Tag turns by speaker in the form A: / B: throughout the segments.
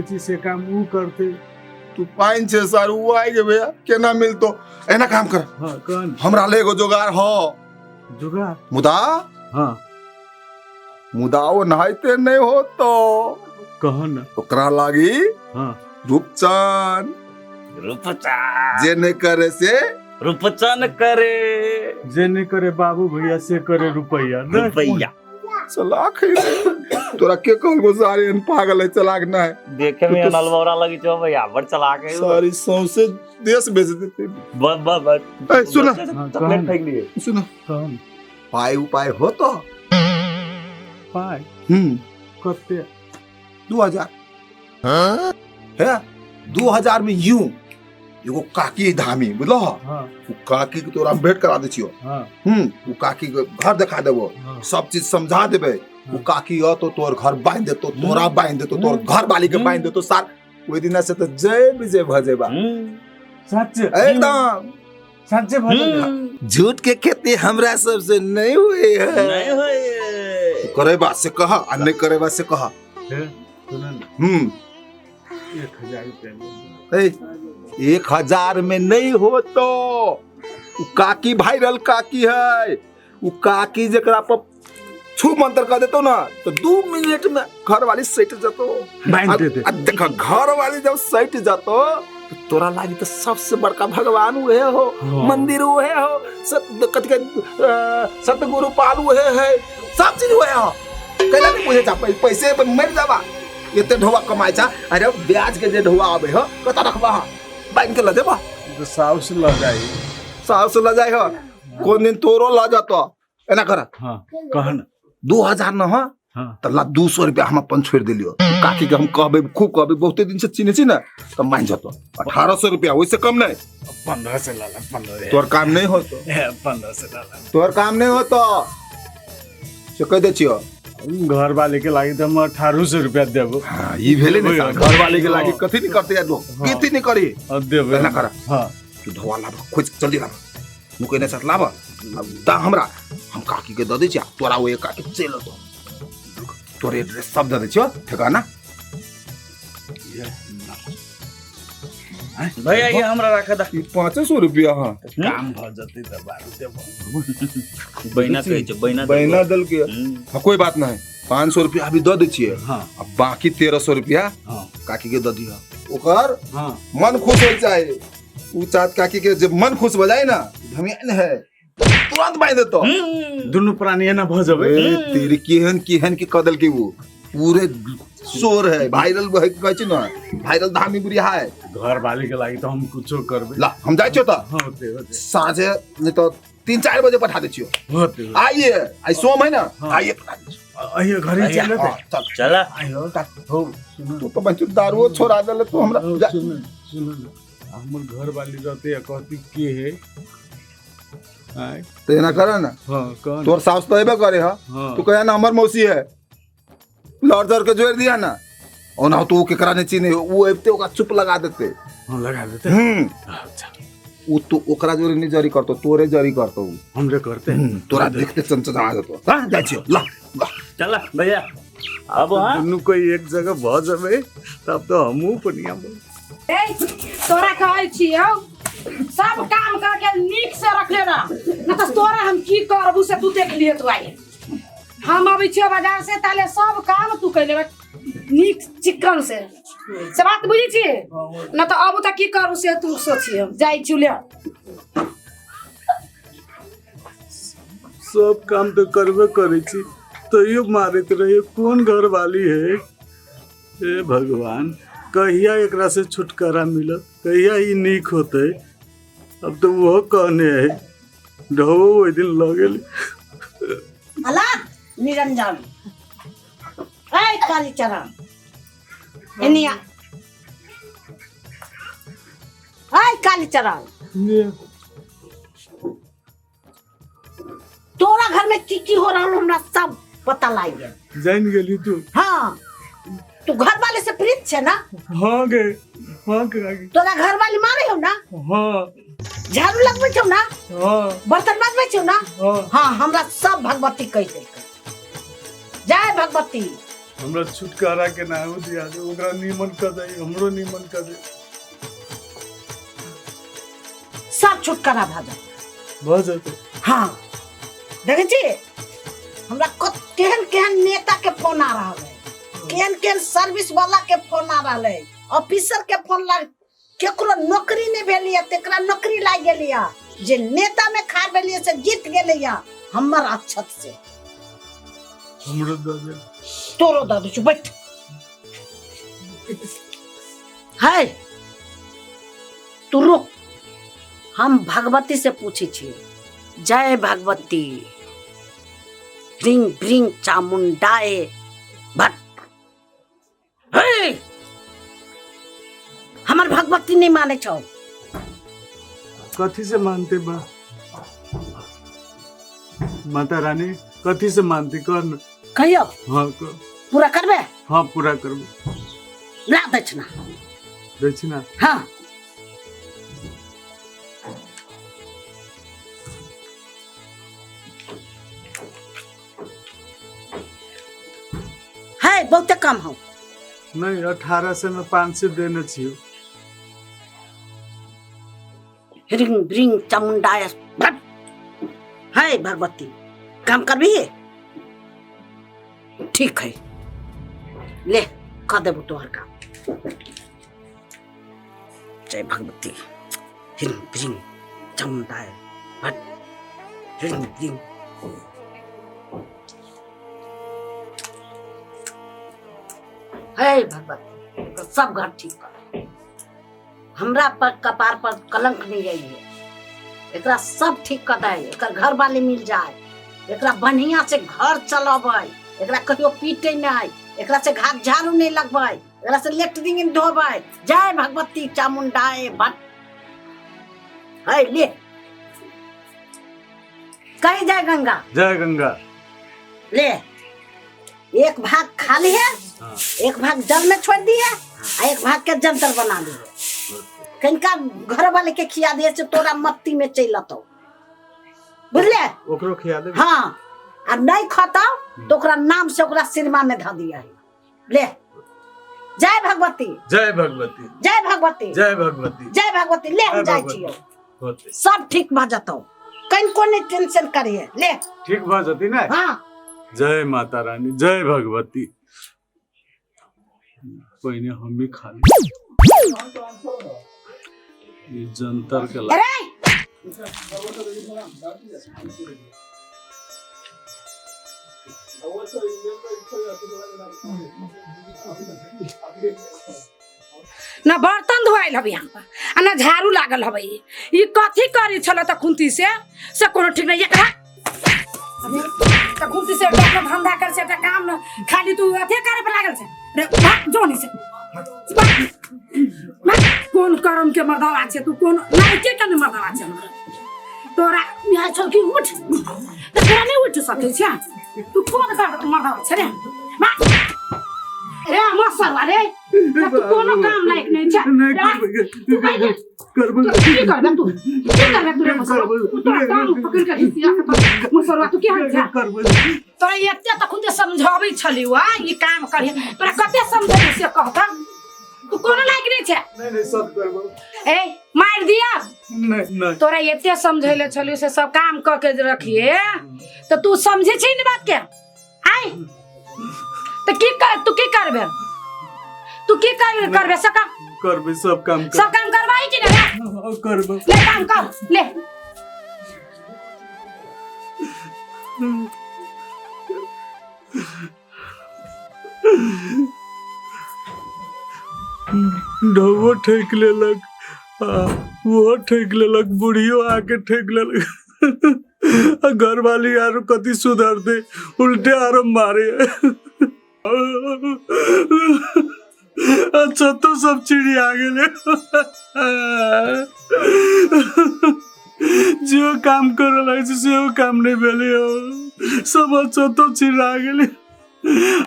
A: छी से काम ऊ करते।
B: तू पाइन छे सर, ऊ आइ के भैया केना मिलतो? एना काम कर।
A: हाँ, कौन?
B: हमरा ले एगो जोगाड़ हो।
A: जुगाड़?
B: मुदा?
A: हाँ।
B: मुदा ओ नहाइते नहीं हो तो
A: कहो ना।
B: ओकरा लागी
A: हाँ।
B: रूपचन।
C: रूपचन
B: जे नहीं करे से
C: रूपचन करे,
A: जे नहीं करे बाबू भैया से करे रुपया।
C: रुपया।
B: चलाक है रे। तोरा के कहल गो सारे एहन पागल है, चलाक ना है।
C: देखे में
B: तू तो
C: अनलबौरा लगी छो भैया, बड़ चलाक है वो।
B: सारी सौंसे देश बेच देते।
C: बस बस बस।
B: ए, सुन।
A: हाँ,
C: चॉकलेट
A: कौन?
C: फेंक लिए।
B: सुन।
A: कौन?
B: पाई उपाय हो तो?
A: पाई?
B: हम्म।
A: कते?
B: 2000। हाँ? है? 2000 में यूं एगो काकी धामी, बुझलो?
A: हाँ।
B: उ काकी के तोरा हम भेंट करा दै छियो।
A: हाँ।
B: उ काकी के घर देखा देबो।
A: हाँ।
B: सब चीज समझा देबे। उ
A: हाँ।
B: काकी अ तो तोर घर बांध देतो, तोरा बांध देतो, तोर घर वाली के बांध देतो सार। ओइ दिना से तो जय विजय भ जेबा।
A: सच?
B: एकदम।
A: सच्चे भ जेबा।
B: झूठ के खेती हमरा सबसे नहीं हुई है।
C: नहीं हुई।
B: करे बात से कहा आ नहीं करे बात से कहा।
A: हे, सुन ना। 1000 रुपया ले।
B: ए, 1000 में नहीं हो तो उ काकी वायरल काकी है। उ काकी जकरा पर छू मंत्र कर देतो ना तो 2 मिनट में घर वाली सट जतो।
A: बांध देते।
B: आ देख घर वाली जब सट जतो तो तोरा लागी तो सबसे बड़का भगवान उहे हो।
A: हाँ।
B: मंदिर उहे हो, कथी के, सतगुरु पाल उहे है, सब चीज उहे हो। कैला नहीं बुझे जा, पैसे पर मर जाबा। एते ढोआ कमाई छा, अरे ब्याज के जे ढोआ आबे हो कत रखबा, बांध के ल देबा।
A: तो साउस ल जाई।
B: साउस ल जाई हो, कोन दिन तोरो ल जतो। एना कर।
A: हाँ, कह न।
B: 2000 न हो,
A: हाँ।
B: त ला 200 रुपया हम अपन छोड़ देलियो। काकी के हम कहबे, खूब कहबे, बहुते दिन से चिन्हे छी ना, त मान जतो। 1800 रुपया, ओइसे कम नहीं।
A: 15 से लाला, 15।
B: तोर काम नहीं होतो।
A: ए, 15 से लाला।
B: तोर काम नहीं होतो। से कह दे छियो।
A: घर वाले के लागी त हम 1800 रुपया देबो।
B: हाँ, ई भेले ने साला, घर वाले के लागी कथी नहीं करते यार लोग।
A: हाँ।
B: कथी नहीं करी।
A: अब देबो।
B: एना कर।
A: हाँ।
B: तू धोआ लाब, खोज जल्दी लाब। मुके ने साथ लाब। दा हमरा, हम काकी के the they छिया, तोरा ओए काकी चल तो। तोरे एड्रेस सब the they छियो, ठिकाना।
C: भैया ये हमरा राख दा।
B: ई 500 रुपया। हाँ।
A: काम भ जतै त बारू देबो।
C: बैना कहै छै, बैना देबो।
B: बैना दल के। हाँ, कोई बात नहीं, 500 रुपया अभी the they छियै।
A: हाँ।
B: अब बाकी 1300 रुपया
A: हाँ।
B: काकी के the दिह। ओकर
A: हाँ।
B: मन खुश हो जाए। उ चाहत काकी के जब मन खुश हो जाए ना, धमियान है तुरंत बांध देतो।
A: दुनू प्राणी एना भ जबै।
B: ए, तेरी केहन केहन के कदल के वो पूरे शोर है, वायरल है, कहै छी ना, वायरल धामी बुढ़िया है।
A: घर वाले के लागी तो हम कुछो करबे।
B: ला, हम जाइ छियो त।
A: हाँ, होते, होते।
B: साँझे नहीं तो 3-4 बजे पठा दै छियो।
A: होते, होते।
B: आइए, आई सोम है ना,
A: हाँ।
B: आइए पठा दै छियो।
A: आइए, घरे
C: आइए।
A: चले
B: हाँ, चल।
C: चला।
A: आइयो। हो, सुनो।
B: तू तो बच्चू दारुओ छोड़ा देले तू हमरा।
A: हो,
B: जा।
A: सुनो, सुनो ना। हमर घर वाली रहते या कहती के है? आय।
B: तो एना कर ना।
A: हाँ, कौन?
B: तोर सास तो एबे करे हा।
A: हाँ।
B: तू कहे ना हमर मौसी है, लड़ जड़ के जोड़ दिया ना। ओना तो केकरा नहीं चिन्हे, उ एबते ओकरा चुप लगा देते।
A: हाँ, लगा देते। अच्छा।
B: उ तो ओकरा जोरे नहीं जरी करतो, तोरे जरी करतो उ।
A: हमरे करते।
B: तोरा देखते चमचमा जतो। हाँ, जाइ छियो। ला, ला।
C: चला भैया। अब हाँ?
A: दुनू कोई एक जगह भ जबे तब तो हमहू बढ़िया बोल।
D: ए, तोरा कहै छियौ, सब काम करके नीक से रख लेना, न त तोरा हम की करबू से तू देख लिए तू आई। हम अबै छियौ बाजार से, ताले सब काम तू कर लेबे नीक चिकन से। से बात बुझै छी? न त अब त की करबू से तू सोचियो। जाइ छियौ ले।
A: सब काम तो करबे करै छी, तैयो मारैत रहियो। कोन घर वाली है? हे भगवान, कहिया एकरा से छुटकारा मिलत, कहिया ई नीक होतै। अब तो वो कहने है, ढो ओहि दिन लऽ गेलै।
E: अला निरंजन, ए कालीचरण, एनिया, ए कालीचरण, तोरा घर में की की हो रहल हमरा सब पता लाग गेल।
A: जान गेली तू?
E: हाँ, तू घर वाले से प्रीत छे ना?
A: हाँ गे, हाँ गे।
E: तोरा घर वाली मारे हो ना?
A: हाँ।
E: झाड़ू लगबै छौ ना?
A: हाँ।
E: बर्तन माजबै छौ ना?
A: हाँ।
E: हाँ, हमरा सब भगवती कहि देलकै। जय भगवती।
A: हमरा छुटकारा के नाम दिया दे, ओकरा नीमन कर दे, हमरो नीमन कर दे।
E: सब छुटकारा भऽ जायत।
A: भऽ जेतै।
E: हाँ, देखै छी हमरा केहन केहन नेता के फोन आ रहल है, केहन केहन सर्विस वाला के फोन आ रहल है, ऑफिसर के फोन लाग, केकरो नौकरी नहीं भेली है तेकरा नौकरी लागि गेली है, जे नेता में खार भेली है से जीत गेली है हमर अक्षत से।
A: हमरो दऽ दे।
E: तोरो दऽ दै छी, बैठ। है तू रुक, हम भगवती से पूछै छी। जय भगवती, ब्रिंग ब्रिंग चामुंडाए भट्ट। हे हमर भगवती नहीं माने छौ।
A: कथी से मानते बा माता रानी? कथी से मानती कर न।
E: कहियो।
A: हाँ, कर।
E: पूरा करबे?
A: हाँ पूरा करबे।
E: ला दक्षिणा।
A: दक्षिणा?
E: हाँ। है बहुते कम हो।
A: नहीं, 1800 में 500 देने छियो।
E: रिंग ब्रिंग चामुंडा है भगवती, काम करबी? ठीक है, ले कर देबो तोहर काम। जय Bhagwati. Ring bring Chamunda Bhatt, ring bring. हे भगवती, तो सब घर ठीक कर। हमरा पर कपार पर कलंक नहीं आई है, एकरा सब ठीक कर दे, एकर घर वाली मिल जाए, एकरा बढ़िया से घर चलबै, एकरा कहियो पीटे नहीं, एकरा से घाट झाड़ू नहीं लगबै, एकरा से लेटरिन धोबै। जय भगवती चामुंडाए भट्ट। है ले कहीं जय गंगा।
A: जय गंगा।
E: ले एक भाग खाली है, एक भाग जल में छोड़ दिए, एक भाग के जंतर बना दिए। कनिका घर वाले के खिया दिए से तोरा मत्ती में चल अतौ, बुझले?
A: ओकरो खिया दे।
E: हाँ, आ नहीं खतौ तो ओकरा नाम से ओकरा सिरमा में धऽ दिया है। ले जय भगवती।
A: जय भगवती।
E: जय भगवती।
A: जय भगवती।
E: जय भगवती। ले हम जाइ छियौ, सब ठीक भऽ जतौ, कनिको नहीं टेंशन करिए। ले
A: ठीक भऽ जतै ने?
E: हाँ।
A: जय माता रानी, जय भगवती। पहिने हम ही खा ली ये जंतर के ला।
D: अरे ना बर्तन धोआल हबे यहाँ पर आ ना झाड़ू लागल हबे। ई कथी करी छल त खुंती से कोनो ठीक नहीं। एकरा त खुंती से एकटा धंधा कर से एकटा काम न, खाली तू अथे करे पर लागल छे रे। भाग जो नहीं से भाग। कोन करम के मर्दावा छे तू, कोन नाइके के मर्दावा छे हमरा तोरा यहाँ छल कि उठ त तोरा नहीं उठ सकै छै तू, कोन कर मर्दावा छे रे? भाग रे मसरवा रे, तू कोनो काम लायक नहीं छे। तू
A: करबे
D: की करबे तू, की करबे तू रे मसरवा? तोरा काम पकड़ के घिसिया के मसरवा तू की हाल छे तोरा? एते तखन जे समझाबै छलियौ आ ई काम करिहे, तोरा कते समझेबै से कहता तू कोनो लायक नहीं छे।
A: नहीं नहीं सब करबो।
D: ए मार दिया
A: नहीं नहीं।
D: तोरा एते समझैले छलियौ से सब काम क के रखिए त तू समझे छी ने बात के? आइ त की कर, तू की करबे, तू की करबे? सब काम
A: करबे, सब काम कर,
D: सब काम करबाई कि नहीं?
A: हां करबे।
D: ले काम कर ले।
A: ढोबो ठेक लेलक, वो ठेक लेलक, बुढ़ियो आके ठेक लेलक। घरवाली आरो कथी सुधर दे, उल्टे आरो मारे। अच्छा तो सब चिड़िया गेले। जो काम करे लगे छै सेहो काम नहीं भेलै हो, सब अच्छा तो चिड़ा गेले।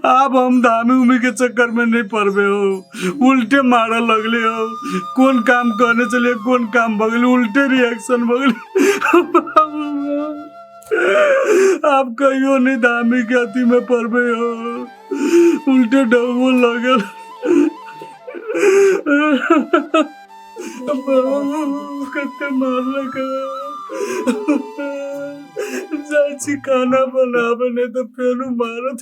A: अब हम धामी उमी के चक्कर में नहीं पड़बे हो, उल्टे मारे लगले हो। कौन काम करने चलिए कौन काम बगले, उल्टे रिएक्शन बगले। आप कहियो नहीं धामी के अति में पड़बे हो। उल्टे डबो लगल। कते मारलक। जाइ छी खाना बनाबे, नहीं तो फेरू मारत।